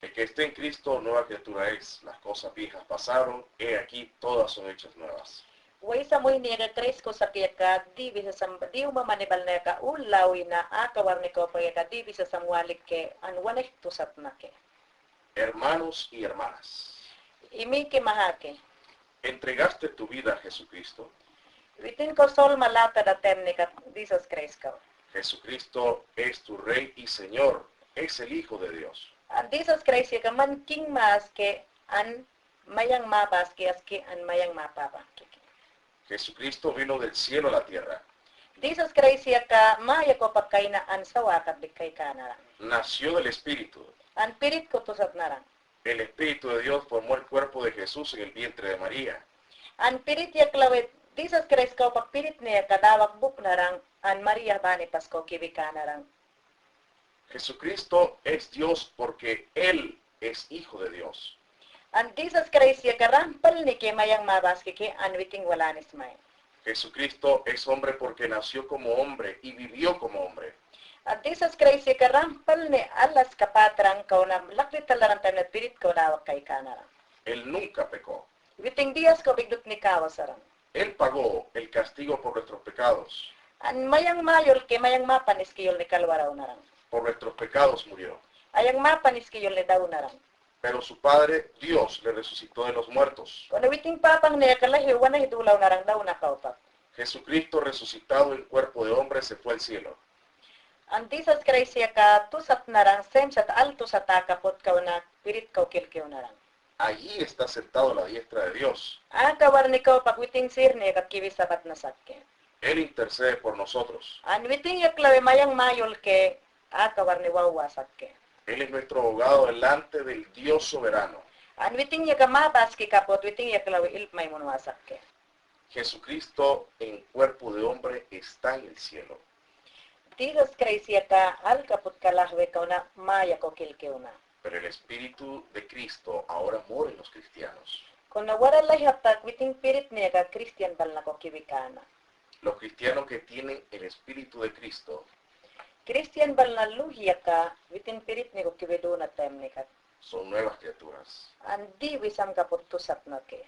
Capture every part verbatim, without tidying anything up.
El que esté en Cristo, nueva criatura es. Las cosas viejas pasaron, he aquí, todas son hechas nuevas. Waysa muyu niyaka Kristo saki yaka, di bisa sam-, di umamani balniyaka ul lawina, aka warnikaw payaka di bisa samwalik ke, an wanayuk tusatnake. Hermanos y hermanas, Imiki mahaki. ¿entregaste tu vida a Jesucristo? Witin kaw solma latad a taymnika Jisas Kristo kaw. Jesucristo es tu Rey y Señor, es el Hijo de Dios. An Jisas Kristo yaka man King maski, an mayang mabaski, aski an mayang mapaba. Jesucristo vino del cielo a la tierra. Jisas Kristo yaka maya kawpa kayna an sawakat bikay kanara. Nació del Espíritu. An Spirit kaw tusatnara. El Espíritu de Dios formó el cuerpo de Jesús en el vientre de María. An Spirit yaka lawe Jisas Kristo kawpa Spirit niyaka dawak buknara, an María bani pas kaw kibi kanara. Jesucristo es Dios porque Él es Hijo de Dios. An Jisas Kristo yaka rampal ni ke mayang mabaski ke an witing walanis may. Jesucristo es hombre porque nació como hombre y vivió como hombre. An Jisas Kristo yaka rampal ni alas kapatran kaw na lakdi talaran tayma Spirit kaw dawak kay kanara. Él nunca pecó. Witing diyas kaw bigdut ni kawa saran. Él pagó el castigo por nuestros pecados. An mayang mayul ke mayang mapanis ke yul ni kalwara unaran. Por nuestros pecados murió. Ayang mapanis ke yul ni daw unaran. Pero su Padre, Dios, le resucitó de los muertos. Kaw na witing papang niyaka lahi wanay dula unaran daw na kawpa. Jesucristo resucitado en cuerpo de hombre se fue al cielo. An Jisas Kristo yaka tusatnaran semsat al tusat aka put kaw na Spirit kaw kilki unaran. Allí está sentado a la diestra de Dios. Aka warnikaw pak witing sir niyaka kibi sabat na sakke. Él intercede por nosotros. An witing yaka lawe mayang mayul ke aka warni wawa sakke. Él es nuestro abogado delante del Dios soberano. An witing yaka mabaski kaput witing yaka lawe ilp maymun wa sakke. Jesucristo en cuerpo de hombre está en el cielo. Jisas Kristo yaka al kaput kalahwe kaw na maya kaw kilki una. Pero el Espíritu de Cristo ahora mora en los cristianos. Kaw na wara lahi apak witing Spirit niyaka Kristiyan balna kaw kibi kana. Los cristianos que tienen el Espíritu de Cristo Kristiyan balna luhi yaka witing Spirit ni kaw kibi duna taymnika. son nuevas criaturas. An di wisam kaput tusatnake.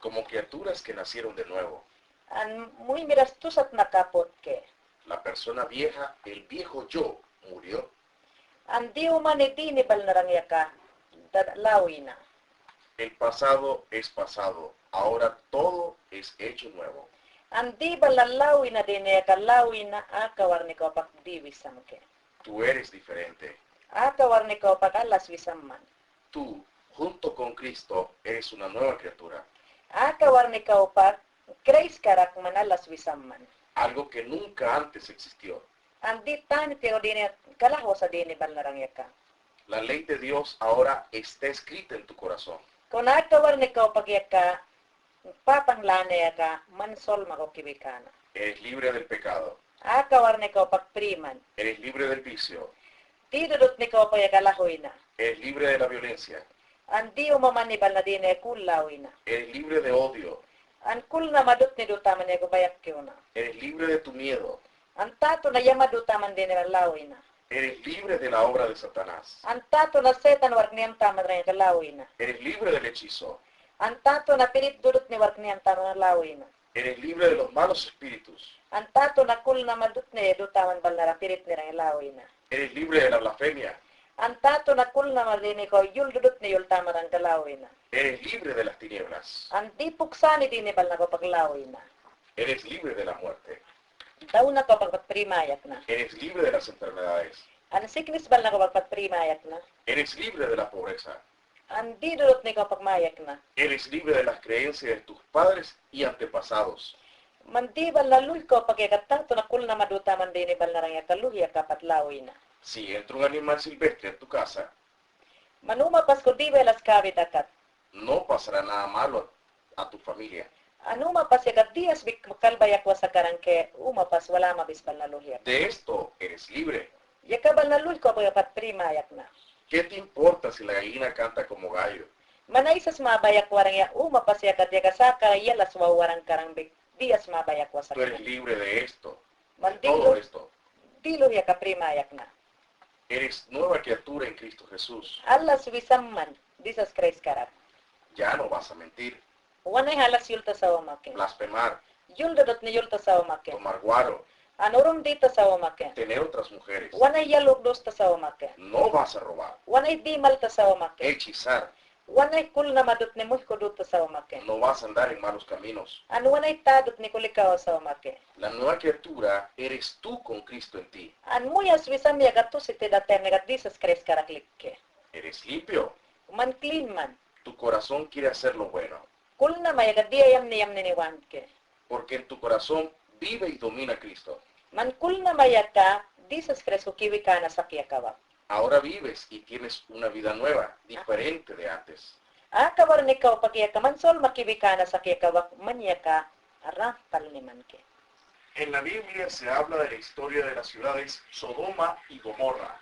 Como criaturas que nacieron de nuevo. An muyu miras tusatna kaput ke. La persona vieja, el viejo yo, murió. An di umani dini balnaran yaka, da-, lawina. El pasado es pasado. Ahora todo es hecho nuevo. An di balna lawina dini yaka lawina, aka warnikaw pak di wisam ke. Tú eres diferente. Aka warnikaw pak alas wisam man. Tú, junto con Cristo, eres una nueva criatura. Aka warnikaw pak Kristo karak man alas wisam man. Algo que nunca antes existió. An di tani tiya dini, kalahwa sa dini balnaran yaka. La ley de Dios ahora está escrita en tu corazón. Kaw na aka warnikaw pak yaka, papang lana yaka, man solma kaw kibi kana. Eres libre del pecado. Aka warnikaw pak pri man. Eres libre del vicio. Di dudutnikaw pak yaka lahuwina. Eres libre de la violencia. An di umamani balna dini kul lawina. Eres libre de odio. An kulnama dutni dutaman yaka bayak ke una. Eres libre de tu miedo. An tatu na yama dutaman dini lawina. Eres libre de la obra de Satanás. An tatu na Setan wark niyam taman dini lawina. Eres libre del hechizo. An tatu na pirit dudutni wark niyam taman lawina. Eres libre de los malos espíritus. An tatu na kulnama dutni dutaman balnara pirit nira lawina. Eres libre de la blasfemia. An tatu na kulnama dini kaw yul dudutni yul taman lawina. Eres libre de las tinieblas. An di puksani dini balna kaw pak lawina. Eres libre de la muerte. Daw na kaw pak pat pri mayakna. Eres libre de las enfermedades. An siknis balna kaw pak pat pri mayakna. Eres libre de la pobreza. An di dudutni kaw pak mayakna. Eres libre de las creencias de tus padres y antepasados. Man di balna luhi kaw pak yaka tatu na kulnama dutaman dini balnaran yaka luhi yaka pat lawina. Si entra un animal silvestre en tu casa, Man umapas kaw di belas kabi dakat. no pasará nada malo a tu familia. An umapas yaka diyas bik kalba yakwa sakaran ke umapas wala mabis balna luhi yaka. De esto eres libre. Yaka balna luhi kaw pak pat pri mayakna. ¿Qué te importa si la gallina canta como gallo? Man aysas maba yakwaran ya umapas yaka yaka saka yalas wawaran karan bik diyas maba yakwa sakaran. Tú eres libre de esto, Man de todo di, esto. Di luhi yaka pri mayakna. Eres nueva criatura en Cristo Jesús. Allas wisam man Jisas Kraist karak. Ya no vas a mentir. Wanay halas yul tasawamake. Blasfemar. Yul dudutni yul tasawamake. Tomar guaro. An urumdi tasawamake. Tener otras mujeres. Wanay yaluk dus tasawamake. No vas a robar. Wanay dimal tasawamake. Hechizar. Wanay kulnama dutni muhku du tasawamake. No vas a andar en malos caminos. An wanay ta dutni kulikawa sawamake. La nueva criatura eres tú con Cristo en ti. An muyas wisam yaka tu sitida tayamnekat Jisas Kraist karak likke. Eres limpio. Man klin man. Tu corazón quiere hacer lo bueno. Kulnama yaka diya yamni yamnini wanke. Porque en tu corazón vive y domina Cristo. Man kulnama yaka Jisas Kraist kiwikana sakyakawak. Ahora vives y tienes una vida nueva, diferente de antes. Aka warnikaw pakyaka man solma kiwikana sakyakawak man yaka ranghpalni manke. En la Biblia se habla de la historia de las ciudades Sodoma y Gomorra.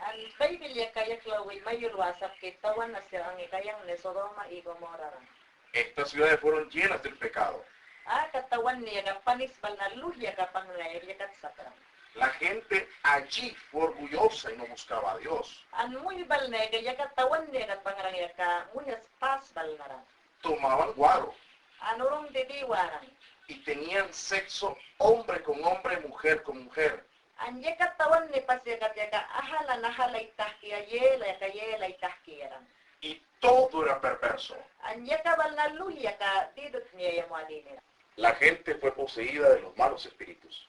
An Baibil yaka yaklawi mayul wasap ki tawan asiran ika yangni Sodoma i Gomorraran. Estas ciudades fueron llenas del pecado. Aka tawanni yaka panis balna luhi yaka pangnaya yakat sakran. La gente allí fue orgullosa y no buscaba a Dios. An muhi balna yaka, yaka tawanni yaka pangrang yaka muyas pas balnaran. Tomaban guaro. An urumdi diwaran. Y tenían sexo hombre con hombre, mujer con mujer. An yaka tawanni pas yakat yaka ahalan ahala itahkiya, yela yaka yela itahkiyaran. Y todo era perverso. An yaka balna luhi yaka didutniya yamwadiniran. La gente fue poseída de los malos espíritus.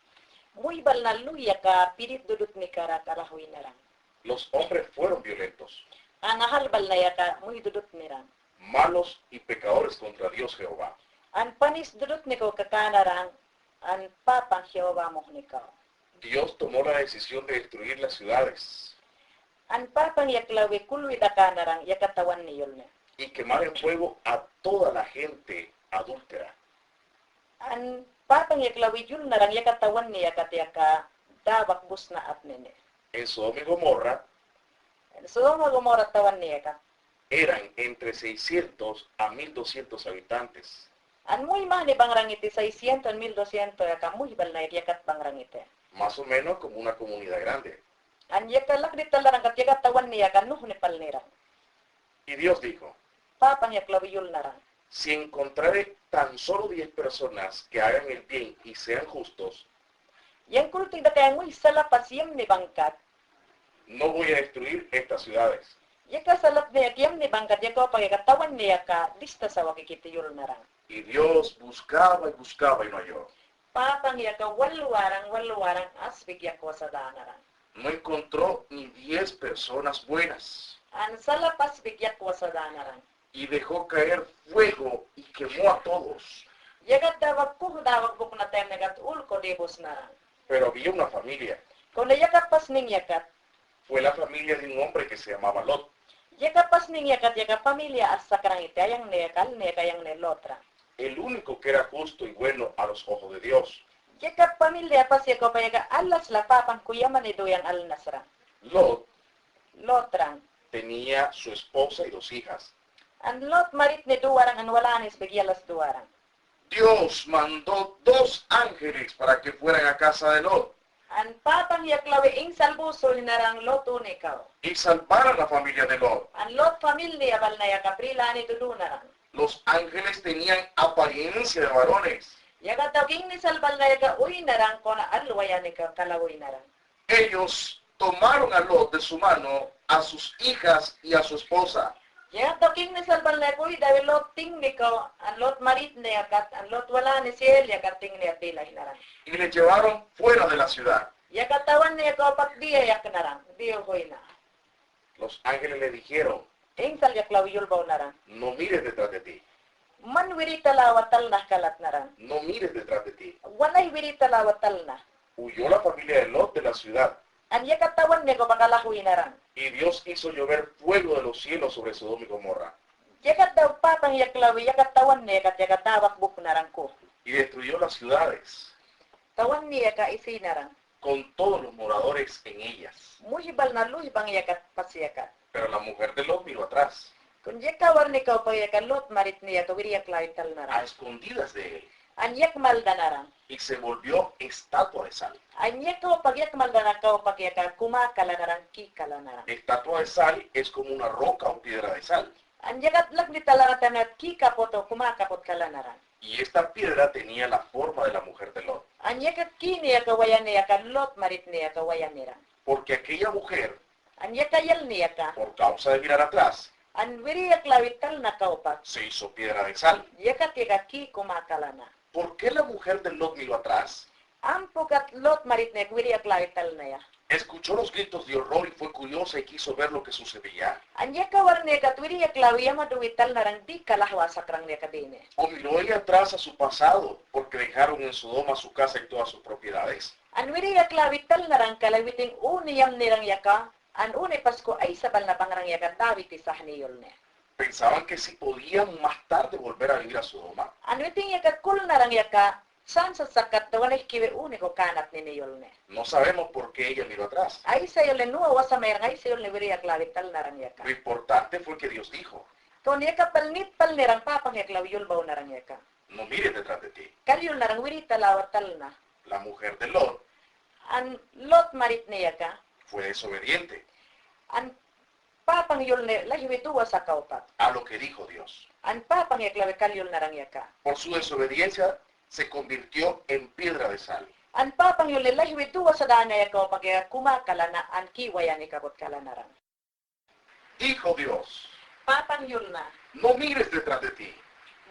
Muhi balna luhi yaka pirit dudutni karak alahuinaran. Los hombres fueron violentos. An ahal balna yaka muhi dudutniran. Malos y pecadores contra Dios Jehová. An panis dudutnikaw kakanaran, an papan Jehová muhnikaw. Dios tomó la decisión de destruir las ciudades. An papan yaklawi kulwi dakanaran yaka tawanni yulni. Y quemar en fuego a toda la gente adúltera. An papan yaklawi yulnaran yaka tawanni yakat yaka dawak busna apnini. En Sodoma y Gomorra. Sodoma Gomorra tawanni yaka. Eran entre seiscientos a mil doscientos habitantes. An muhi mahni bangrangiti seiscientos an mil doscientos yaka muhi balna yakat bangrangiti. Más o menos como una comunidad grande. An yaka lakdi talnaran kat yaka tawanni yaka nuhni palniran. Y Dios dijo, papan yaklawi yulnaran. Si encontrare tan solo diez personas que hagan el bien y sean justos, yang kultik dakayan muhi salapas yamni bangkat. No voy a destruir estas ciudades. Yaka salapni yaka yamni bangkat yaka opak yaka tawanni yaka dista sawak ikiti yulnaran. Y Dios buscaba y buscaba y no halló. Papan yaka walwaran walwaran asbik yakwa sadanaran. No encontró ni diez personas buenas. An salap asbik yakwa sadanaran. Y dejó caer fuego y quemó a todos. Yaka dawak kuh dawak bukna tayamnekat ulku dibusnaran. Pero había una familia. Kuna yaka pasnin yakat. Fue la familia de un hombre que se llamaba Lot. Yaka pasnin yakat yaka familia asakran iti, ayangne yaka alne yaka ayangne Lotran. El único que era justo y bueno a los ojos de Dios. Yaka familia pas yaka opak yaka allas la papan kuyamani duyan alnasran. Lot. Lotran. Tenía su esposa y dos hijas. An Lot maritni duwaran an walanisbik yalas duwaran. Dios mandó dos ángeles para que fueran a casa de Lot. An papan yaklawi ingsal busu naran Lot unikaw. Y salvar a la familia de Lot. An Lot familia balna yaka prilani dudunaran. Los ángeles tenían apariencia de varones. Yaka tawki ingni sal balna yaka uynaran kuna alwaya nikawkala uynaran. Ellos tomaron a Lot de su mano, a sus hijas y a su esposa. Yaka tawki ingni sal balna yaka uydawi Lot tingnikaw, an Lot maritni yakat, an Lot walanis yel yakat tingni apila inaran. Y les llevaron fuera de la ciudad. Yaka tawanni yaka opak diya yaknaran, diya huyna. Los ángeles le dijeron, ingsal yaklawi yulbaw naran. No mires detrás de ti. Man wirita lawa talna kalat naran. No mires detrás de ti. Wanay wirita lawa talna. Huyó la familia de Lot de la ciudad. An yaka tawanni yaka opak alahuy naran. Y Dios hizo llover fuego de los cielos sobre Sodoma y Gomorra. Yaka daw papan yaklawi yaka tawanni yakat yaka dawak buknaran kuh. Y destruyó las ciudades. Tawanni yaka isinaran. Con todos los moradores en ellas. Muhi balna luhi bang yakat pas yakat. Pero la mujer de Lot miró atrás. Kun yaka warnikaw opak yaka Lot maritni yaka wiri yaklawi talnaran. A escondidas de él. An yakmalda naran. Y se volvió estatua de sal. An yak kawpa, yakmalda naran kawpa aka kumakala naran, kikala naran. Estatua de sal es como una roca o piedra de sal. An yakat lakni talaga tana kikapot o kumakapot kala naran. Y esta piedra tenía la forma de la mujer de Lot. An yakat kini aka wayani aka Lot maritni aka wayaniran. Porque aquella mujer, an yak yalni aka, por causa de mirar atrás, an wiri yaklawi talna kawpa, se hizo piedra de sal. Yakat aka ki kumakala na. ¿Por qué la mujer de Lot miró atrás? Ampukat Lot maritni aka wiri yaklawi talnaya. Escuchó los gritos de horror y fue curiosa y quiso ver lo que sucedía. An yak warni aka wiri yaklawi yamaduwi talnaran dika lahwa sakrangni aka dine. ¿O miró ella atrás a su pasado, porque dejaron en Sodoma su casa y todas sus propiedades? An wiri yaklawi talnaran kala witin uni yamniran aka, an uni pasku aisa balna bangraran aka dawiti sahni yulne. Pensaban que si podían más tarde volver a vivir a Sodoma. An witin aka kulnaran aka, sansa sakat dawan ehkiwi uni ko kanatnini yulne. No sabemos por qué ella miró atrás. Aisa yulne nuwa wasamayaran, aisa yulne wiri yaklawi talnaran aka. Lo importante fue que Dios dijo. Kawan aka palnit palniran Papan yaklawi yulbaw naran aka. No mires detrás de ti. Kal yul naran wirita lawa talna. La mujer de Lot. An Lot maritni aka. Fue desobediente. An Papan yulne lahiwi duwasa kawpa. A lo que dijo Dios. An Papan yaklawi kal yul naran aka. Por su desobediencia se convirtió en piedra de sal. An Papan yulne lahiwi duwasa dana aka kawpa aka kumakala na an ki wayani kapot kala naran. Dijo Dios. Papan yulna. No mires detrás de ti.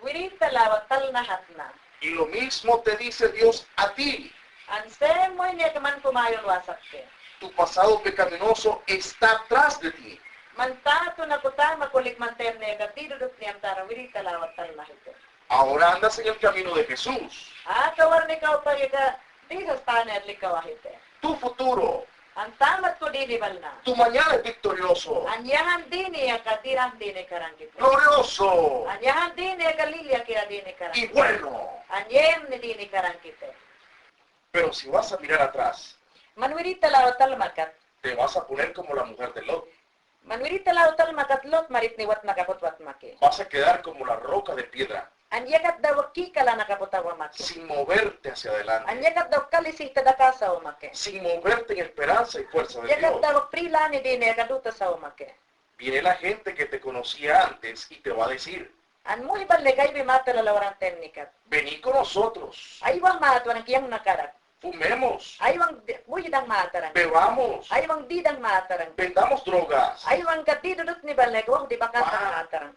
Wirita lawa talna hatna. Y lo mismo te dice Dios a ti. An same way ni aka man kumayul wasakte. Tu pasado pecaminoso está atrás de ti. Man tatu na ku tama kulik man terni aka didudut ni amtara wirita lawa talna hite. Ahora andas en el camino de Jesús. Aka warni kawpa aka Jisas tane likawa hite. Tu futuro. An tamat ku dini balna. Tu mañana es victorioso. An yahan dini aka dirahn dini karangkite. Glorioso. An yahan dini aka lilya kira dini karangkite. Y bueno. An yemni dini karangkite. Pero si vas a mirar atrás. Man wirita lawa talmakat. Te vas a poner como la mujer de Lot. Man wirita lawa talmakat Lot maritni watna kapot watmake. Vas a quedar como la roca de piedra. An yakat dawa kikala na kapot awamake. Sin moverte hacia adelante. An yakat dawa kalisihta dakasa awamake. Sin moverte en esperanza y fuerza de Dios. Yakat dawa prilani dini aka dutas awamake. Viene la gente que te conocía antes y te va a decir. An muhi bal ne kaybi matala lawaran tennikat. Venid con nosotros. Aywan matwaran ki yang nakarak. Fumemos. Aywan di-, buhidan mataran. Bebamos. Aywan didan mataran. Vendamos drogas. Aywan ka didudutni bal ne ka wawh dibakatan mataran.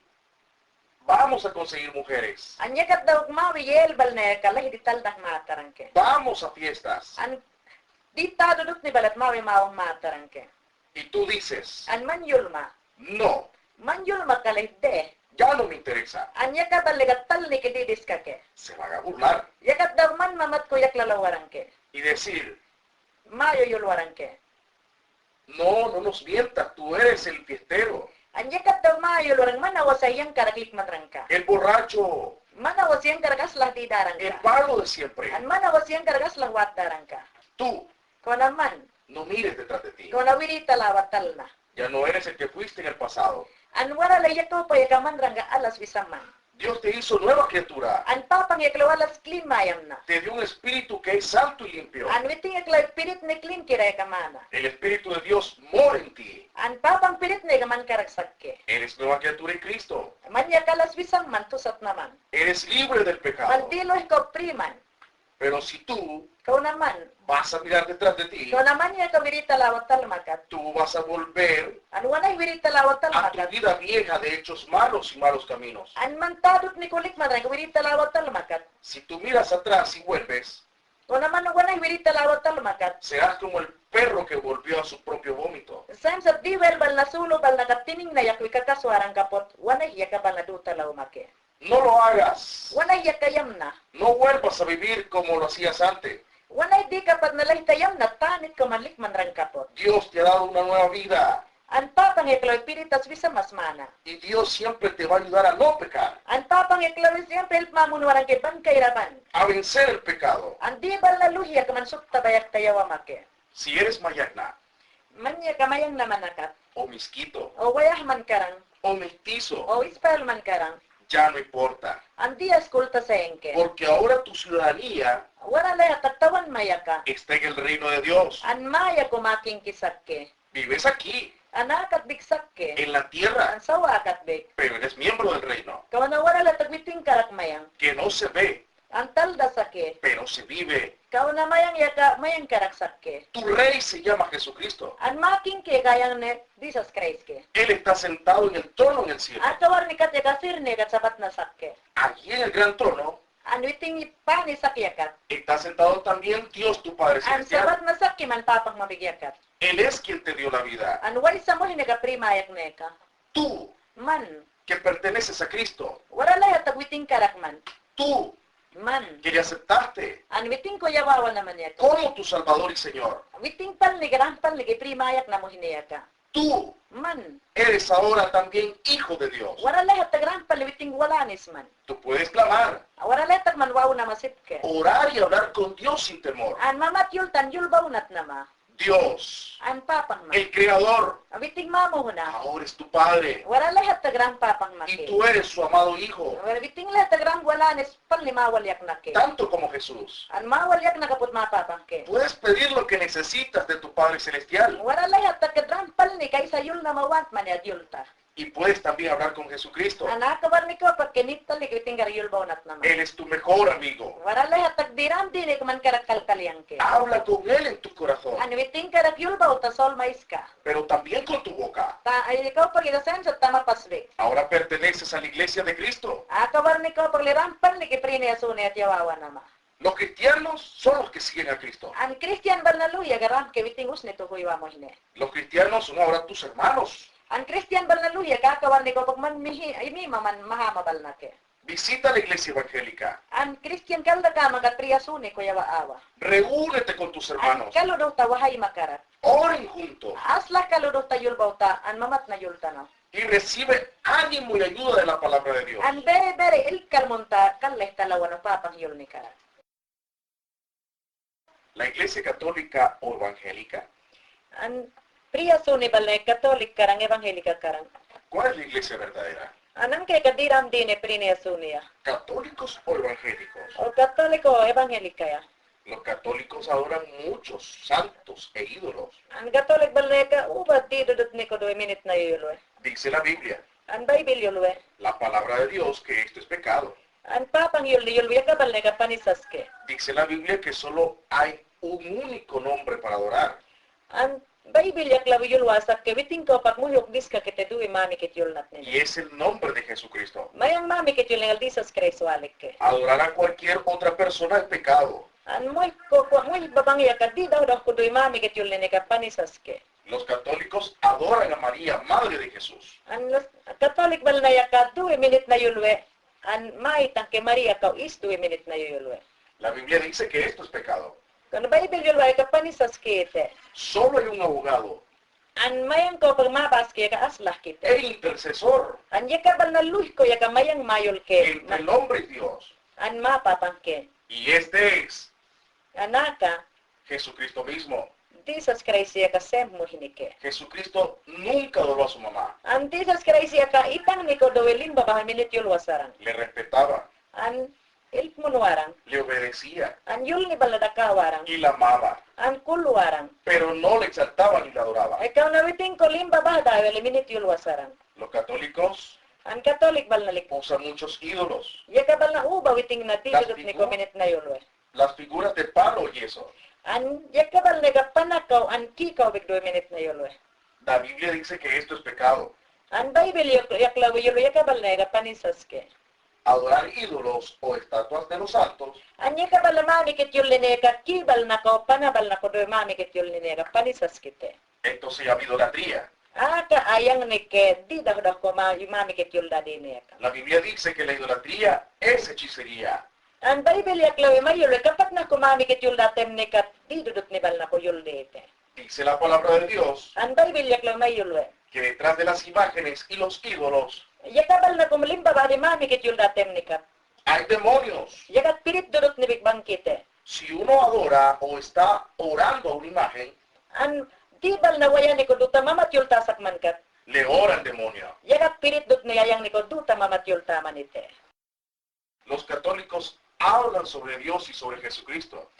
Vamos a conseguir mujeres. An yakat daw mawi yel bal ne ka lahi ditaldak mataran ke. Vamos a fiestas. An ditadudutni bal ne mawi mawang mataran ke. Y tú dices, an man yulma. No. Man yulma kala de. Ya no me interesa. An yakat bal ne ka talni ke didiska ke. Se van a burlar. Yakat daw man mamatku yak lalawaran ke. Y decir, mayo yulwaran ke. No, no nos mientas, tú eres el fiestero. An yakat daw mayo yulwaran, man awa sa yang karak likmanran ka. El borracho. Man awa sa yang karak asla didaran ka. El malo de siempre. An man awa sa yang karak asla watdaran ka. Tú. Kona man. No mires detrás de ti. Kona wirita lawa talna. Ya no eres el que fuiste en el pasado. An wara la yak kawpa yak amanran ka alas bisan man. Dios te hizo nueva criatura. An Papan yak lawa alas klin mayamna. Te dio un espíritu que es santo y limpio. An witin yak lawa spiritni klin kira yak amana. El espíritu de Dios mora en ti. An Papan Spiritni yak aman karak sakke. Eres nueva criatura en Cristo. Man yak alas bisan man, tusat na man. Eres libre del pecado. Bal diluhik kaw pri man. Pero si tú, kona man, vas a mirar detrás de ti, kona man yak wirita lawa talmakat, tú vas a volver, an wanahi wirita lawa talmakat, a tu vida vieja de hechos malos y malos caminos. An man tadutni kulik man rak wirita lawa talmakat. Si tú miras atrás y vuelves, kona man wanahi wirita lawa talmakat, serás como el perro que volvió a su propio vómito. Same sa diwel bal na sulu bal na ka tining na yak wi kakaswaran kapot, wanahi yak bal na duta law make. No lo hagas. Wanahi yak yamna. No vuelvas a vivir como lo hacías antes. Wanahi dikapat na lahi ta yamna tanit ka man likmanran kapot. Dios te ha dado una nueva vida. An Papan yak lawa Spiritas bisan mas mana. Y Dios siempre te va a ayudar a no pecar. An Papan yak lawa siempre hilp mamunwaran ke ban kairan ban. A vencer el pecado. An di bal na luhi yak man sukta bayak ta yawa make. Si eres mayakna. Man yak mayakna manakat. O miskito. O wayah man karan. O mestizo. O Ispayul man karan. Ya no importa. An diyas kulta sa ingke. Porque ahora tu ciudadanía Wara layhatak tawan maya ka. Está en el reino de Dios. An maya ko makingki sakke. Vives aquí, An akatbik sakke. En la tierra, An sawa akatbik. Pero eres miembro del reino. Kawana wara layhatak witing karak mayang. Que no se ve, An talda sake. Pero se vive. Kawana mayang yaka mayang karak sakke. Tu rey se llama Jesucristo. An makingke ka ayangne Jisas Kraist ke. Él está sentado en el trono en el cielo. Aka warnikat yaka sirni yakat sabatna sakke. Allí en el gran trono An witing pani sak yakat. Está sentado también Dios tu Padre An celestial. Sabatna sakke man Papang mamik yakat. Él es quien te dio la vida. An waysa muhine ka pri mayakne ka. Tú, Man. Que perteneces a Cristo. Wara layhatak witing karak man. Tú, Man. Que le aceptaste. An witing ko yawawa na man yaka. Como tu Salvador y Señor. Witing palnike, rampalnike, pri mayakna muhine yaka. Tú, Man. Eres ahora también hijo de Dios. Wara layhatak rampalne witing walanis man. Tú puedes clamar, Wara layhatak man wawnama sipke. Orar y hablar con Dios sin temor. An mamat yultan yulbawnat nama. Dios, An Papang man. El Creador, Witing mamuhuna. Ahora es tu Padre. Wara layhatak ran Papang maki. Y tú eres su amado hijo. Wara witing layhatak ran walanis palni mawal yaknake. Tanto como Jesús. An mawal yaknaka put ma Papangke. Puedes pedir lo que necesitas de tu Padre celestial. Wara layhatak rampalne kaysa yulnama want mani yulta. Y puedes también hablar con Jesucristo. An aka warnike opak ke nittalnike witing karak yulbawnat nama. Él es tu mejor amigo. Wara layhatak diram dinik man karak kalkalyangke. Habla con Él en tu corazón. An witing karak yulbawta sol mayiska. Pero también con tu boca. Ta, ay, ikaw pag ida senso tama pasbik. Ahora perteneces a la iglesia de Cristo. Aka warnike opak li rampalnike pri ne Jisu ne at yawawa nama. Los cristianos son los que siguen a Cristo. An Kristiyan balna luhiyaka ramke witing usni tukuy wa muhine. Los cristianos son ahora tus hermanos. An Kristiyan balna luhiyaka aka warnike opak man mihi, imima man mahama balnake. Visita la iglesia evangélica. An Kristiyan kalda kama kat pri Jisu ne ko yawa awa. Reúnete con tus An hermanos. kaluduhta wahayma karak. Oren juntos. Asla kaluduhta yulbawta, an mamatna yultana. Y recibe ánimo y ayuda de la palabra de Dios. An beberi ilkal munta kallehta lawan Papang yulni karak. La iglesia católica o evangélica. An pri Jisu ne balne katolik karang, evangelika karang. ¿Cuál es la iglesia verdadera? An angkeka diram dine pri ne Jisu ne ya. ¿Católicos o evangélicos? O katolik o evangelika ya. Los católicos adoran muchos santos e ídolos. An katolik balneka uba didudutni ko duwe minit na yulwe. Dice la Biblia, An Baibil yulwe. La palabra de Dios, que esto es pecado. An Papang yulni yulwe yaka balneka panisaske. Dice la Biblia que solo hay un único nombre para adorar. An Baibil yaklawi yulwasakke witing ka opak muhuk diska kete duwe mamikit yulnatnini. Y es el nombre de Jesucristo. Mayang mamikit yulni ngal Jisas Kraist walikke. Adorar a cualquier otra persona es pecado. An muhik ko, ko, muhik babang yaka didahudahu ko duwe mamikit yulnineka panisaske. Los católicos adoran a María, madre de Jesús. An katolik balna yaka duwe minit na yulwe. An maytangke Maria kaw is duwe minit na yulwe. La Biblia dice que esto es pecado. Kano Baibil yulwe yaka panisaske ite. Solo hay un abogado. An mayang ko pagmabaske yaka aslahkite. E intercesor. An yaka balna luhiko yaka mayang mayulke. Entre el hombre y Dios. An ma Papangke. Y este es. An aka. Jesucristo mismo. Jisas Kraist yaka sem muhinike. Jesucristo nunca adoró a su mamá. An Jisas Kraist yaka itangniko duwe limba baha minit yulwa sarang. Le respetaba. An ilk munwarang. Le obedecía. An yulni balna dakawarang. Y la amaba. An kulwarang. Pero no le exaltaba ni la adoraba. Ekaw na witing ko limba baha dawe le minit yulwa sarang. Los católicos. An katolik balna lik. Usan muchos ídolos. Yaka balna uba witing na didudutniko minit na yulwe. Las figuras de palo y eso. An yaka balneka panakaw an kikaw bik duwe minit na yulwe. La Biblia dice que esto es pecado. An Baibil yak, yaklawi yulwe yaka balneka panisaske. Adorar ídolos o estatuas de los santos. An yaka balna mamikit yulnineka ki balnako pana balnako duwe mamikit yulnineka panisaskite. Esto se llama idolatría. Aka ayangnike didahudahu ko ma, mamikit yuldadineka. La Biblia dice que la idolatría es hechicería. An Baibil yaklawi mayulwe kapatna ko mamikit yuldatemnika didudutni balnako yuldite. Dice la palabra de Dios. An Baibil yaklawi mayulwe. Que detrás de las imágenes y los ídolos. Yaka balna ko limba baha di mamikit yuldatemnika. Hay demonios. Yaka pirit dudutni bik bangkite. Si uno adora o está orando a una imagen. An di balna wayani ko duta mamat yultasak mankat. Le ora al demonio. Yaka pirit dutne yayangni ko duta mamatiyul ta manite. Los católicos hablan sobre Dios y sobre Jesucristo.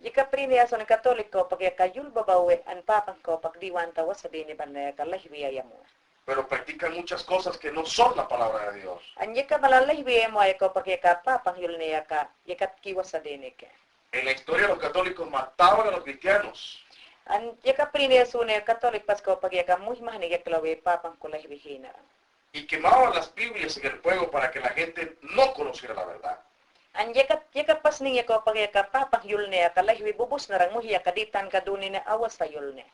Yaka prini ya suni Katolik ko pag yaka yul babawe an Papang ko pag diwantawasa dini bal na yaka lahwi ya yamwa. Pero practican muchas cosas que no son la palabra de Dios. An yaka bal na lahwi ya yamwa yaka ko pag yaka Papang yulne yaka, yaka kiwasa dini ke. En la historia los católicos mataban a los cristianos. An yaka prini ya suni Katolik pas ko pag yaka muhimahni yaka lawe Papang ko lahwi hinaran. Y quemaban las Biblias en el fuego para que la gente no conociera la verdad. An yaka, yaka pasning yaka ko pag yaka Papang yulne yaka lahwi bubusnaran muhi yaka ditan ka dunine awasa yulne.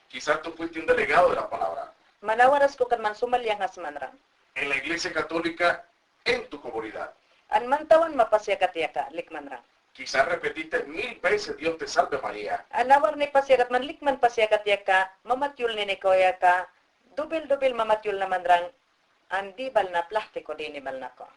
Quizás tú fuiste un delegado de la palabra. Manawaras ko kan man sumalyanghas manran. En la iglesia católica, en tu comunidad. An mantawan ma pas yaka yaka, likmanran. Quizás repetiste mil veces "Dios te salve, María". An awarni pas yaka, man likman pas yaka yaka, mamatiyul nini ko yaka, dubil-dubil mamatiyul na manran, an di bal na plahti ko dini bal na ko.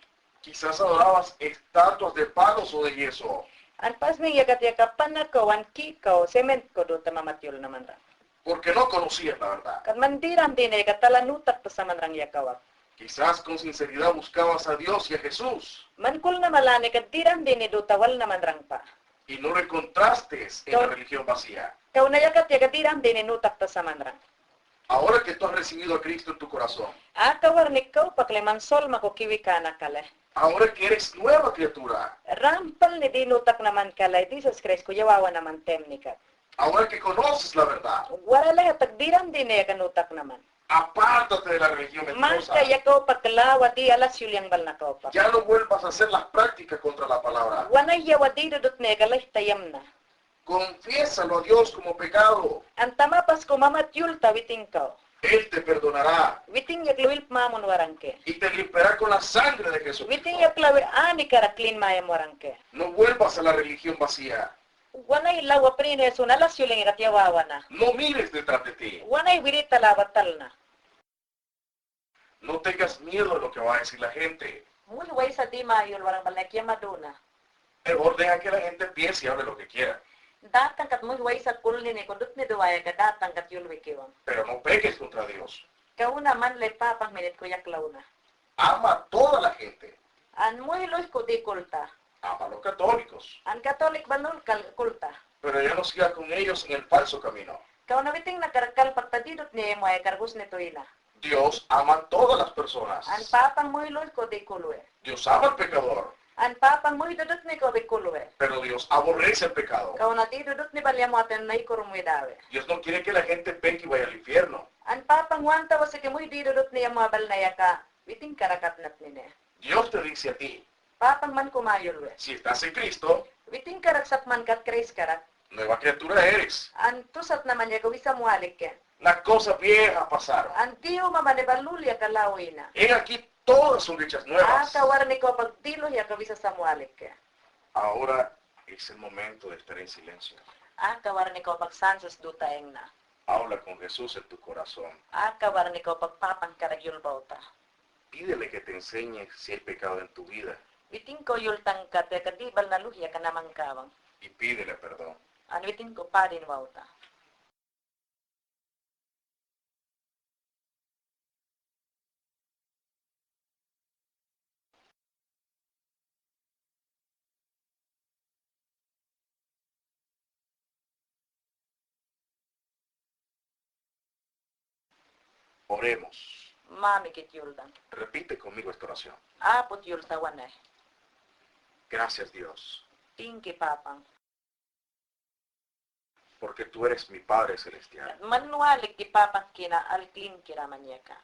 Quizás adorabas estatuas de palos o de yeso. An pasning yaka yaka pana ko, an ki ko, siment ko duta mamatiyul na manran. Porque no conocías la verdad. Kan man diran dini yaka talan utakta sa manran yaka wak. Quizás con sinceridad buscabas a Dios y a Jesús. Man kulnamala ne ka diran dini duta walna manran pa. Y no lo encontraste en la religión vacía. Kaw-, kaw-, kaw-na yaka yaka diran dini utakta sa manran. Ahora que tú has recibido a Cristo en tu corazón. Aka warni kawpakle man solma ko kiwi kanakale. Ahora que eres nueva criatura. Rampalni di utaknamaka le Jisas Kristo ya wawanaman temnika. Ahora que conoces la verdad. Wara lahatak diran dini yaka utaknaman. Apártate de la religión mentirosa. Maka yaka kawpak lawa di alas yulyang bal na kawpak. Ya no vuelvas a hacer las prácticas contra la palabra. Wan aya wa di dudutne yaka lahitayamna. Confiésalo a Dios como pecado. An tama pas ko mamatiyulta witin kaw. Él te perdonará. Witin yak lawil pamamun waranke. Y te limpiará con la sangre de Jesucristo. Witin yak lawil anikarak klin mayam waranke. No vuelvas a la religión vacía. Wan aya lawa prini ya suni alas yulyang yaka ya wawana. No mires detrás de ti. Wan aya wirita lawa talna. No tengas miedo de lo que va a decir la gente. Muhi waysa di mayul waran bal na kiyama duna. Mejor deja que la gente piense y hable lo que quiera. Datan kat muhi waysa kulnini ko dutni duwaya ka datan kat yulwi kiwan. Pero no peques contra Dios. Kawna manle Papang minit ko yaklaw na. Ama a toda la gente. An muhi luhik ko di kulta. Ama a los católicos. An Katolik banul kal-, kulta. Pero ya no sigas con ellos en el falso camino. Kawna witin na karak kalpakta di dutni ya yamwa yaka kargusni tuyna. Dios ama a todas las personas. An Papang muhi luhik ko di kulwe. Dios ama al pecador. An Papang muhi dudutni ko bi kulwe. Pero Dios aborrece el pecado. Kawna di dudutni bal yamwa atin na ikurum wi dawe. Dios no quiere que la gente peque y vaya al infierno. An Papang wanta wasi ke muhi di dudutni yamwa bal na yaka, witin karak katnatnine. Dios te dice a ti, Papang man kumayul we. Si estás en Cristo, witin karak sapman kat Kris karak. Nueva criatura eres. An tusat na man yaka, wisa muwalik ke. Las cosas viejas pasaron. An diyuma man e balul yaka lawina. He aquí, todas son hechas nuevas. Aka warni kawpak diluh yaka, wisa sa muwalik ke. Ahora es el momento de estar en silencio. Aka warni kawpak sanses duta ingna. Habla con Jesús en tu corazón. Aka warni kawpak Papang karak yul bawta. Pídele que te enseñe si hay pecado en tu vida. Witin ko yul tangkate ka di bal na luhya ka naman kawan. Y pídele perdón. An witin ko padin bawta. Oremos. Mamikit yuldan. Repite conmigo esta oración. Aput yulta wane. Gracias, Dios. Tingki Papang. Porque tú eres mi Padre celestial. Man walik ki Papangkina alklin kira man yaka.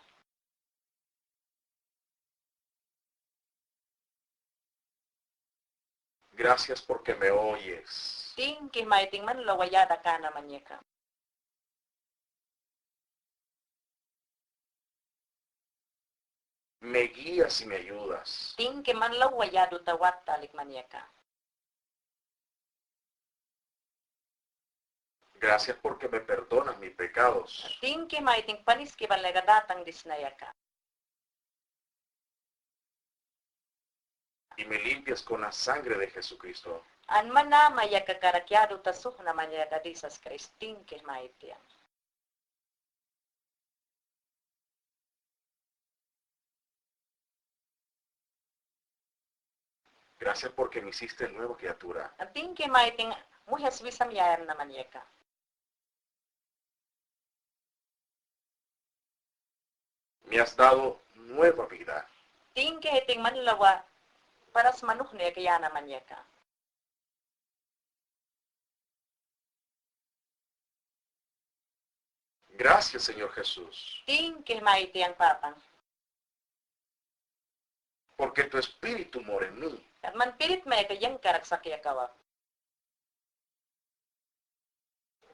Gracias porque me oyes. Tingki mayting man lawa yadakana man yaka. Me guías y me ayudas. Tingki man lawa yaduta wattalik man yaka. Gracias porque me perdonas mis pecados. Tingki mayting paniski bal na yaka datang disna yaka. Y me limpias con la sangre de Jesucristo. An man ama yaka karak yaduta suhna man yaka Jisas Kris, tingki mayting. Gracias porque me hiciste nueva criatura. An tingke mayiting muhi as wisam yayam na maniyaka. Me has dado nueva vida. Tingke hiting manlawa paras manuhni aka yana maniyaka. Gracias, Señor Jesús. Tingke mayiti yang Papang. Porque tu espíritu mora en mí. Kat man pirit mayaka yangkarak sakyakawak.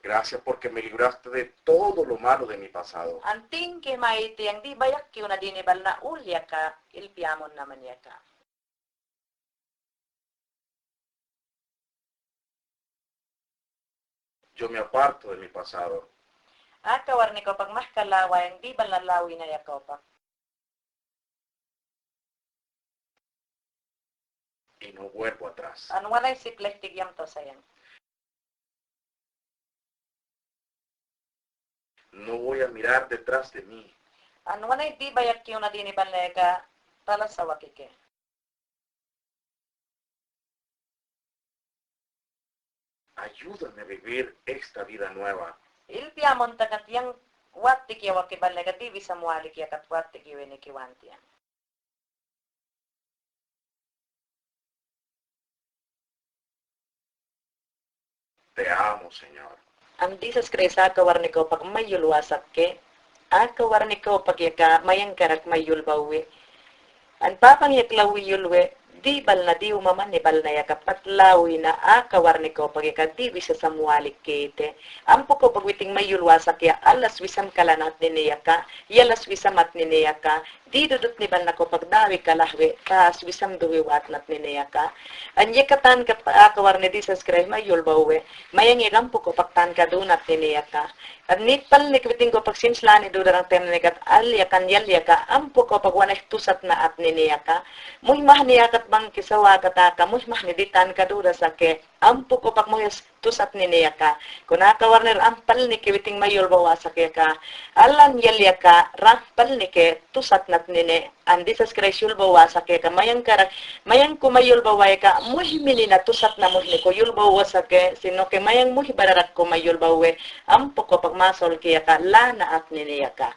Gracias porque me libraste de todo lo malo de mi pasado. An tingke mayiti yang di bayak kiuna dini balna ul yaka ilpi amun na maniyaka. Yo me aparto de mi pasado. Aka warni kawpak mahka lawa yang di balna lawi na yaka kawpak. Y no vuelvo atrás. An wanay siplih tigyam tawsayan. No voy a mirar detrás de mí. An wanay di bayak kiuna dini balna yaka talas awakike. Ayúdame a vivir esta vida nueva. Ilpi amun takat yang wattiki awaki balna yaka di wisam walik yakat wattiki weniki wantiyan. Te amo, Señor. An Jisas Kraist aka warni kawpak mayul wasakke, aka warni kawpak yaka mayangkarak mayul bawwi. An Papang yak lawi yulwe, di balna di umamani balna yaka pat lawi na aka warni kawpak yaka di wisam walik kite. Ampu kawpak witing mayul wasak ya, alas wisam kalan atnine yaka, yalas wisam atnine yaka, di dudutni balna kawpak dawi kalahwe, taas wisam duwi watnat nine yaka. An yaka tanka aka warni Jisas Kraist mayul bawwe, mayang yaka ampu kawpak tanka dunat nine yaka. An nitpalnik witing kawpak sinslani dudarang temne kat al yakan yal yaka ampu kawpak wanih tusat na at nine yaka. Muhimahni yakat bangki sawa kataka, muhimahni di tanka duda sake. Ampu kawpak muhis tusat nine yaka. Kuna aka warni rampalnike witing mayul bawasak yaka. Alan yal yaka rampalnike tusat nat nine. An Jisas Kraist yul bawasak yaka mayangkarak, mayangku mayul bawa yaka muhimini na tusat na muhni ko yul bawasak ke, sino ke mayang muhi bararak ko mayul bawe. Ampu kawpak masolke yaka lana at nine yaka.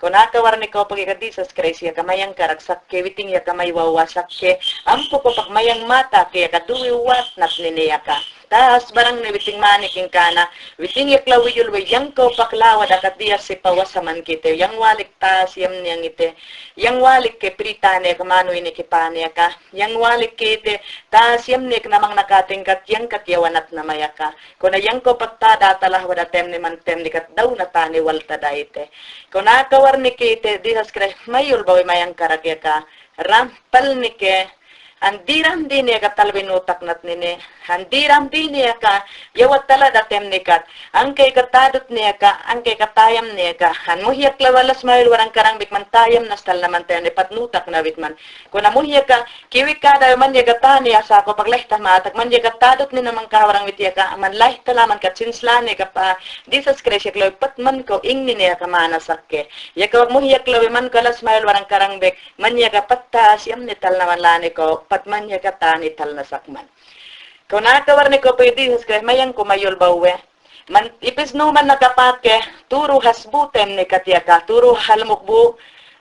Kuna aka warni kawpak yaka Jisas Kraist yaka mayangkarak sake, witing yaka mayul bawasak ke, ampu kawpak mayang mata ke yaka duwi watnat nine yaka. Taas barang ne witing mani kingkana, witing yak lawi yulwe yang kawpak lawa dakat diyar si pawasa man kite, yang walik taas yam niyang ite, yang walik ke pritane ka manu ini kipane ka, yang walik kite, taas yam nek namang nakating kat yang kat yawanat na mayaka. Kuna yang kawpak tada talah wada temne man temne kat daw na tane wal tada ite. Kuna aka warni kite, Jisas Kraist mayul bawe mayangkarak yaka, rampalnike, an diram dine ka talbi nutak nat nine, an diram dine ka yawa tala datem nikat, angke ka tadut ne ka, angke ka tayam ne ka, an muhi yak lawi alas mayul warang karang bik man tayam na stal na man tayam ne pat nutak na bik man. Kuna muhi yaka, kiwik kada man yaka tane asa ko paglehta matak man yaka tadut ne na man ka warang wit yaka, man lehta la man ka sinslane ka pa, Jisas Kraist yak lawi pat man ko ing nine yaka mana sake. Yaka muhi yak lawi man ko alas mayul warang karang bik, man yaka pat taas yam ne talna man lane ko, pat man yaka tane talna sak man. Kuna aka warni ko pa Jisas Kraist mayangku mayul bawe. Man ipis nu man nakapake, turu hasbu temne kat yaka, turu halmuk bu,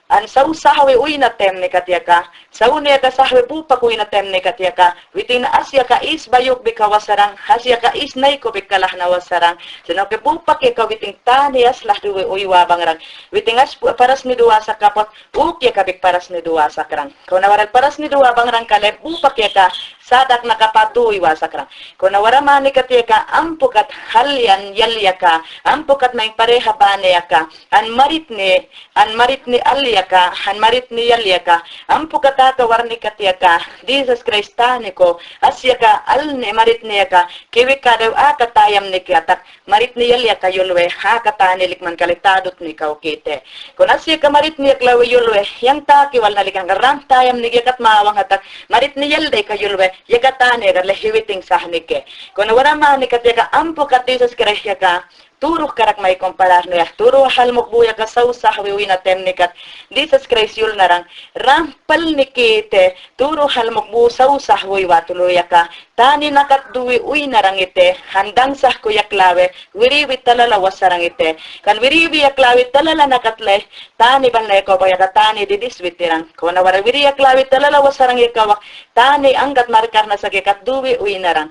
an sau sahwe uy na temne kat yaka, sau ne ka sahwe bupak uy na temne kat yaka, witing na as yaka is bayuk bik ka wasarang, as yaka is nay ko bik kalah na wasarang, sino ke bupak yaka witing tane as lah duwe uy wabang rang, witing as pu-, paras ni duwa sa kapot, Uk yaka bik paras ni duwa sakrang. Kuna waral paras ni duwa bangrang kale bupak yaka sadak nakapatu iwa sakrang. Kuna wara mani kat yaka ampu kat halyan yal yaka, ampu kat maing pareha bane yaka, an marit ni, an marit ni al yaka, an marit ni yal yaka, ampu kat aka warni kat yaka, Jisas Kraist tani ko, as yaka al ni marit ni yaka, kiwik kadew aka tayam ni kiyatak, Marit ni yal yaka yulwe, haka tani lik man kale tadut ni kaw kite. Kuna as yaka marit ni yak lawi yulwe, yang taki wal na lik yang ram tayam ni yakat mawang hatak, marit ni yal de ka yulwe, yaka tani yaka lehi witing sah ni ke. Kuna wara mani kat yaka ampu kat Jisas Kraist yaka, Turuh karak may kumparar naya, turuh halmukbu yaka sawsahwi uyna temnikat, Jisas Kraist yul naran, rampal nikite, turuh halmukbu sawsahwi watulu yaka, tani nakat duwi uy narangite, han dangsahku yaklawe, wiriwi talala wasarangite, kan wiriwi yaklawe talala nakat le, tani balne kawpa yaka tani didis witirang, kona wara wiri yaklawe talala wasarang yaka wak, tani anggat markarna sake kat duwi uy narang.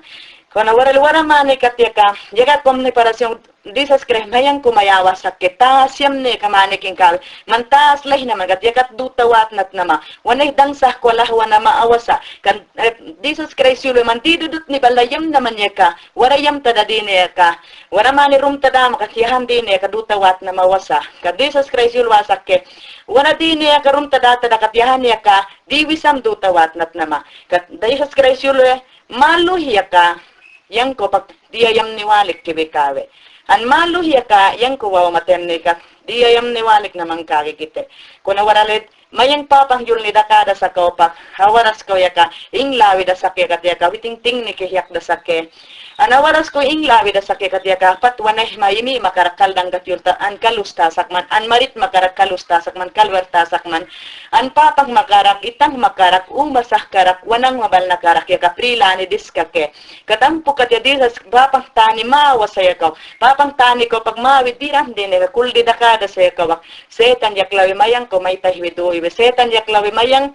Kona wara wara mani kat yaka, yaka komni parasyon, Jisas Kraist mayangku mayawa sake, taas yamni ka mani kingkawi, man taas lehna man kat yakat duta watnat nama, wane dangsahku alahwa nama awasa, kan, eh, Jisas Kraist yulwe man didudut ni bala yamna man yaka, wara yamtada dine yaka, wara mani rumtada ma kat yahan dine yaka duta watnama awasa, kat Jisas Kraist yulwa sake, wara dine yaka rumtada tada kat yahan yaka, diwisam duta watnat nama, kat Jisas Kraist yulwe, maluh yaka, yangkopak, diya yamni walik kibi kawi. An maluh yaka, yangko waw matemnikat, diya yamni walik naman kawi kite. Kona wara led, mayang papang yulni dakada sa kawpak, awaras kaw yaka, inglawi da sake kat yaka, witing tingni kihyak da sake. An awaras kaw inglawi da sake kat yaka, pat wane ma imi makarak kaldang kat yulta, an kalusta sakman, an marit makarak kalusta sakman, kalwerta sakman. An papang makarak, itang makarak, uma sah karak, wanang mabalna karak yaka prilani diskake. Kat ampu kat ya Jisas, papang tani mawa saya kaw. Papang tani kawpak mawi diram dine ka kuldi dakada saya kawak. Setan yaklawi mayangko maytahwi duwiwe. Setan yaklawi mayang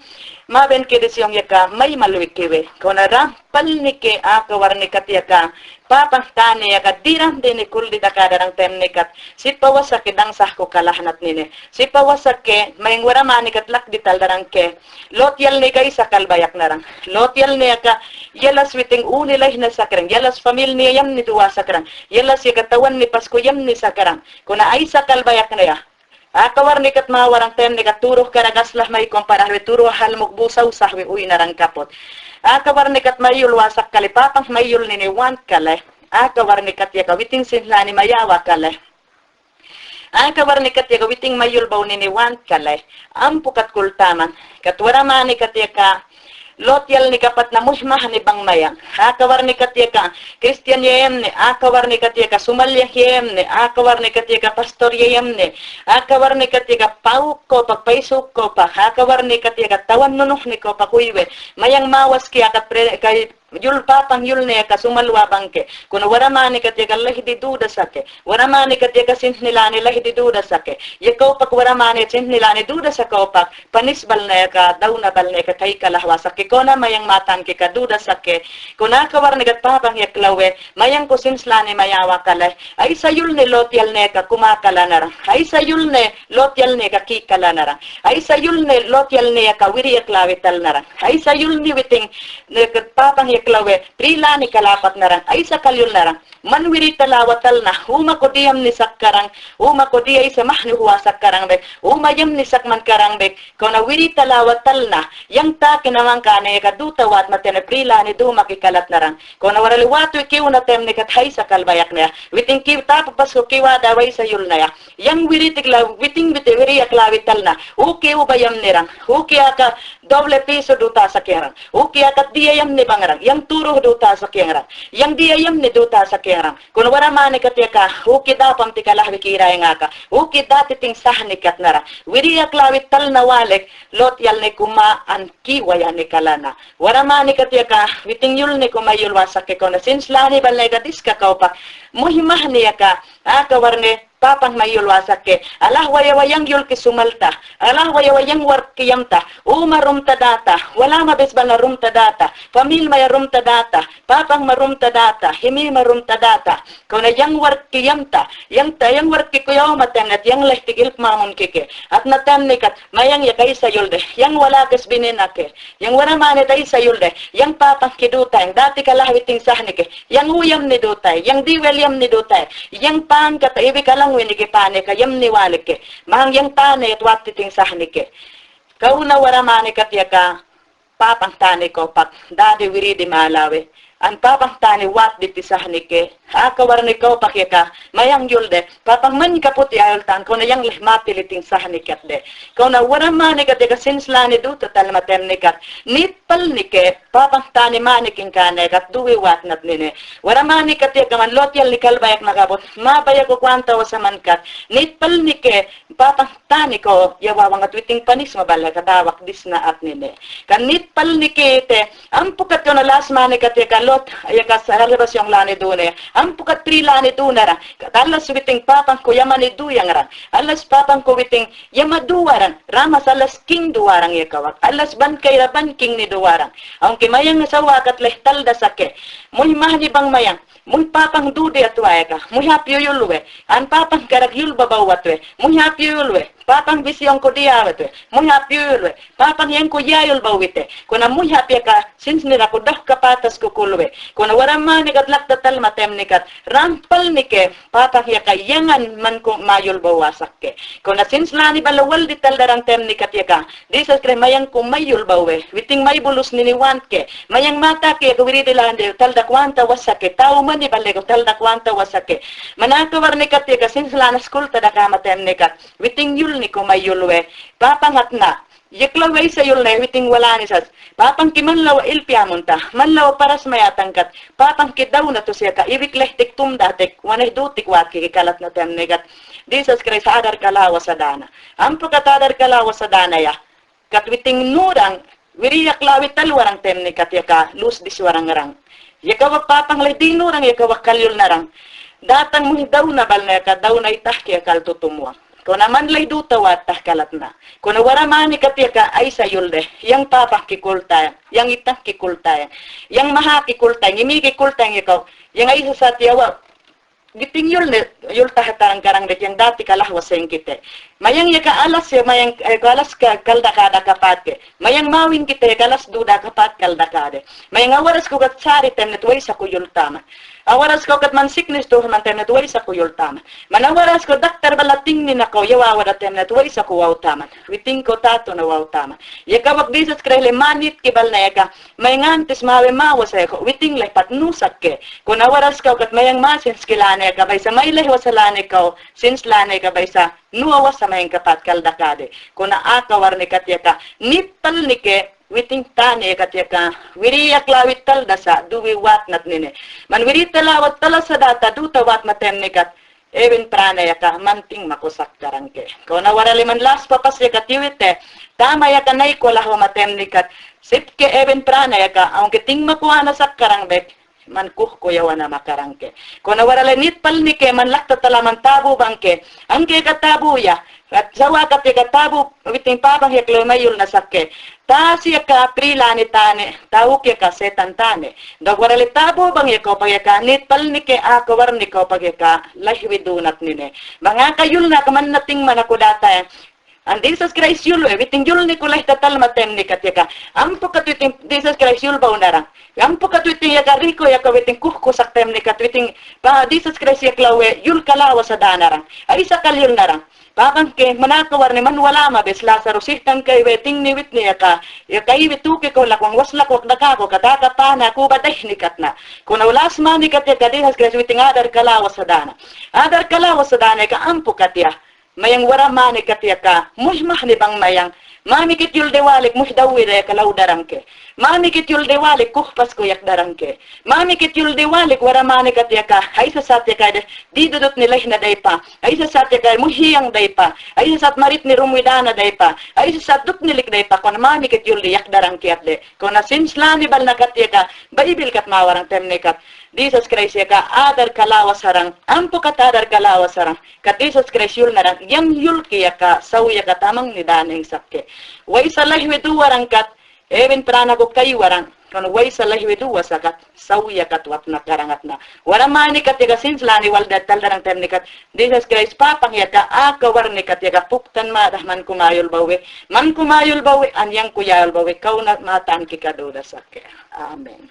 maben kidisyon yaka may maluwi kiwe. Kona rampal nike aka warni kat yaka. Papang tani yaka diram dine kuldi dakada rang temnikat. Sipa wasake dangsahku kalahnat nine. Sipa wasake mayang wara mani kat lakdi taldarangke. Lotial nike aysa kalbayak narang. Lotial nike ka, yalas witing uni lahina sakrang, yalas famil ni yamni duwa sakrang, yalas yaka tawan ni Pasku yamni sakrang. Kona aysa kalbayak naya. Aka warni kat mawa rang temnikat turuh karak aslah may kumparar we turuh halmukbu sawsahwi uy narang kaput. Aka warni kat mayul wasak kale papang mayul nini want kale. Aka warni kat yaka witing sinlani mayawa kale. Aka warni kat yaka witing mayul baw nini want kale. Ampu kat kultaman. Kat wara mani kat yaka lotial ni kapat na muhmahni bang mayang. Aka warni kat yaka Kristiyan yemni. Aka warni kat yaka sumalyak yemni. Aka warni kat yaka pastor yemni. Aka warni kat yaka pauk kopak, paisuk kopak. Aka warni kat yaka tawan nunuhni kopak uywe. Mayang mawas ki aka pre-, kay yul papang yul ne yaka sumalwa bangke. Kona wara mani kat yaka lahidi duda sake. Wara mani kat yaka sinhni lani lahidi duda sake. Yaka opak wara mani sinhni lani duda sake opak. Panis bal ne yaka, dauna bal ne yaka, kay kalahwa sake. Kona mayang matan kika duda sake. Kona aka warni kat papang yaklawe. Mayang ko sinslani mayawa kale. Aysa yul ne lotial ne yaka kuma kala narang. Aysa yul ne lotial ne yaka ki kala narang. Aysa yul ne lotial ne yaka wiri yaklawe tal narang. Aysa yul ne witing ne kat papang yaklawe prilani kalapat narang. Aysa kal yul narang. Man wiri talawa talna. Uma ko diyam ni sak karang. Uma ko diya isa mahni huwa sak karang bek. Uma yam ni sak man karang bek. Kona wiri talawa talna. Yang taki namang kane yaka duta wat matene prilani duma ki kalat narang. Kona wara li watu ikiw na tem ne kat aysa kal bayak ne ya. Witing kiw tapu pas ko kiw ada wa aysa yul na ya. Yang wiri tikla, witing witi wiri yaklawe tal na. Uki uba yam ni rang. Uki aka doble piso duta sak yang rang. Uki aka diya yam ni bang rang. Yang turuh duta sak yang rang. Yang diya yam ni duta sak yang rang. Kona wara mani kat yaka. Uki dapam tika lahwi kira yang aka. Uki dati ting sahni kat na rang. Wiri yaklawe tal na walek. Lotial ne kuma an ki waya ne kalana. Wara mani kat yaka, witing yul ne ko mayul wa sake kona sinslani bal ne ka diska ka opak. Muhimahni yaka, aka warni papang mayul wa sake. Alah waya wa yang yul ki sumalta. Alah waya wa yang wark ki yamta. Uma rumta data. Wala ma bes bal na rumta data. Famil maya rumta data. Papang ma rumta data. Himi ma rumta data. Kona yang wark ki yamta. Yang ta, yang wark ki kuyaw ma tem ne kat yang leh tigil mamun kike. At na tem ne kat, mayang yaka aysa yul de. Yang wala kes bini nake. Yang wara mani ta aysa yul de, yang papang ki duta, yang dati ka lahwi ting sahni ke, yang uyam ni duta, yang diwel yam ni duta, yang pangkat ibi kalang wini ki pani ka yam ni wali ke, mang yang tane yat wati ting sahni ke. Kauna wara mani kat yaka, papang tani ko pak, dadi wiri di malawe. an papang tani watditi sahnike. Aka warni kawpa kiyaka mayang yulde, papang man kaput yayul tan, kawna yang leh matiliting sahnike atde. Kawna wara manikat yaka sinslani duta talma temnikat, nitpalnike, papang tani maniking kane kat duwi watnat nine. Wara manikat yaka man lotyalni kalbayakna kabut, mabayakuk wanta wasa man kat, nitpalnike, papang tani ko, yawawan kat witing panisma bale ka dawak disna at nine. Kan nitpalnike te, ampukat kawna las manikat yaka lot, yaka salvasyonlani dune, ampukat prilani dunara, kat alas witing papang ko yamani duyangra, alas papang ko witing yama duwaran, ramas alas king duwaran yaka wak, alas ban kayra ban kingni duwaran. Aunque mayang sawa kat leh talda sake, muhi mahni bang mayang, muhi papang dudi atwa yaka, muhi hap yuyul we, an papang karak yul babaw atwe, muhi hap yuyul we, papang bisyong ko diya atwe, muhi hap yuyul we, papang yang ko yayul baw wite, kawna muhi hap yaka, sinsnira ko doh kapatas ko kulwe, kawna wara manikat lakta talma temnikat, rampalnike, papang yaka yangan man ko mayul baw wasakke. Kawna sinslani bala waldi taldarang temnikat yaka, disas kre mayang ko mayul bawe, witing may bulus nini wantke, mayang matake yaka wiridi lande taldak wanta wasake, tau mani bale ko taldak wanta wasake. Manaka warnikat yaka sinslana skulta dakama temnikat, witing yulni ko mayul we, papang atna, yaklaw we isa yulne, witing walanisas, papang ki manlaw ilpiyamunta, manlaw paras mayatangkat, papang ki daw na tusiyaka, iwik lehtik tumdatek, waneh dutik watki ki kalatna temnikat. Disas Kraist adar kalawa sadana. Ampukat adar kalawa sadana ya. Kat witing nurang, wiri yaklawi talwarang temnikat yaka, lus diswarangrang. Yaka wak papang leh dinurang yaka wak kalyulnarang. Datang muhi daw na balna yaka, daw na itahki yaka kaltutumuwang. Kawna man leh duta wattah kalatna. Kawna wara manikat yaka, aysa yulde, yang papang ki kultayang, yang itang ki kultayang, yang maha ki kultayang, imi ki kultayang yaka, yang aysa sat yawa, witing yulne, yul tahatarang karang dek yang dati kalahwa sengkite. Mayang yaka alas ya, mayang, eh, alas ka, kaldakada kapatke. Mayang mawin kite yaka alas duda kapat kaldakade. Mayang awaras ko kat sari temnet waysa ko yul taman. Awaras ko kat man siknis tuh man temnet waysa ko yul taman. Man awaras ko daktar bala tingni na ko yawa wada temnet waysa ko waw taman. Witing ko tatu na waw taman. Yaka wak disas Kraist leh manit ki balna yaka. Mayang antis mawe mawa sa yaka, witing leh pat nusak ke. Kawna awaras ko kat mayang masin skilane ka baysa, may leh wasalane ko, sinslane ka baysa, nuwa wasa mayang kapat kaldakade. Kawna aka warnikat yaka, nitpalnike, witing tane kat yaka, wiri yaklawi taldasa, duwi watnat nine. Man wiri talawat talasa data, duta watma temnikat, Ewin prana yaka man tingma ko sakkarangke. Kawna wara le man las papas yaka tiwite, tama yaka nai ko lahwa ma temnikat, sipke ewin prana yaka, aunque tingma ko ana sakkarang bek, man kuh ko yawa na makarangke. Kawna wara le nitpalnike man lakta talaman tabu bangke, angke ka tabu ya, kat sawa kat yaka tabu, witing papang yaklaw mayul na sakke, Tasi yaka prilani tane, tauk yaka setan tane. Dok wara le tabu bang yaka opak yaka, nitpalnike aka warnike opak yaka, lahwi dunat nine. Bang aka yul na ka man na tingma na ko data. An Disas Kraist yul we, witing yulne ko leh tatalma temnikat yaka. Ampukat witing Disas Kraist yul baw narang. Ampukat witing yaka riko yaka witing kuhkusak temnikat witing pa Disas Kraist yaklaw we, yul kalawa sa danarang. Aysa kalyul narang. Papang ke, manaka warni man walama bes Lasaru sihtan kay we tingni witni yaka, yaka iwi tuki ko lakwang was lakwak daka ko kataka pana kuba dehnikat na. Kawna ulas manikat yaka Disas Kraist witing adar kalawa sa dana. Adar kalawa sa dana yaka ampukat ya. Mayang wara manikat yaka, muhmahni bang mayang, mamikit yul de walik muh dawi de yaka law darangke. Mamikit yul de walik kuhpas ko yak darangke. Mamikit yul de walik wara manikat yaka, aysa sat yaka de, didudut ni lehna daypa. Aysa sat yaka muhiyang daypa, aysa sat marit ni rumwidana daypa, aysa sat dut nilik daypa, kawna mamikit yul de yak darangke at de. Kawna sinslani balna kat yaka, Baibil kat mawarang temnikat. Disas Kraist yaka, adar kalawa sarang, ampukat adar kalawa sarang. Kat Disas Kraist yul narang, yang yul ke yaka, saw yaka tamang ni daneng sakke. Waysa lahwi duwarang kat, Ewin prana ko kaywarang, kawna waysa lahwi duwa sakat, saw yakat watna karangatna. Wara manikat yaka sinslani walda taldarang temnikat, Disas Kraist papang yaka aka warnikat yaka puktan madah man kumayul bawe, man kumayul bawe, an yang kuyayul bawe, kawna matan ki kaduda sakke. Amen.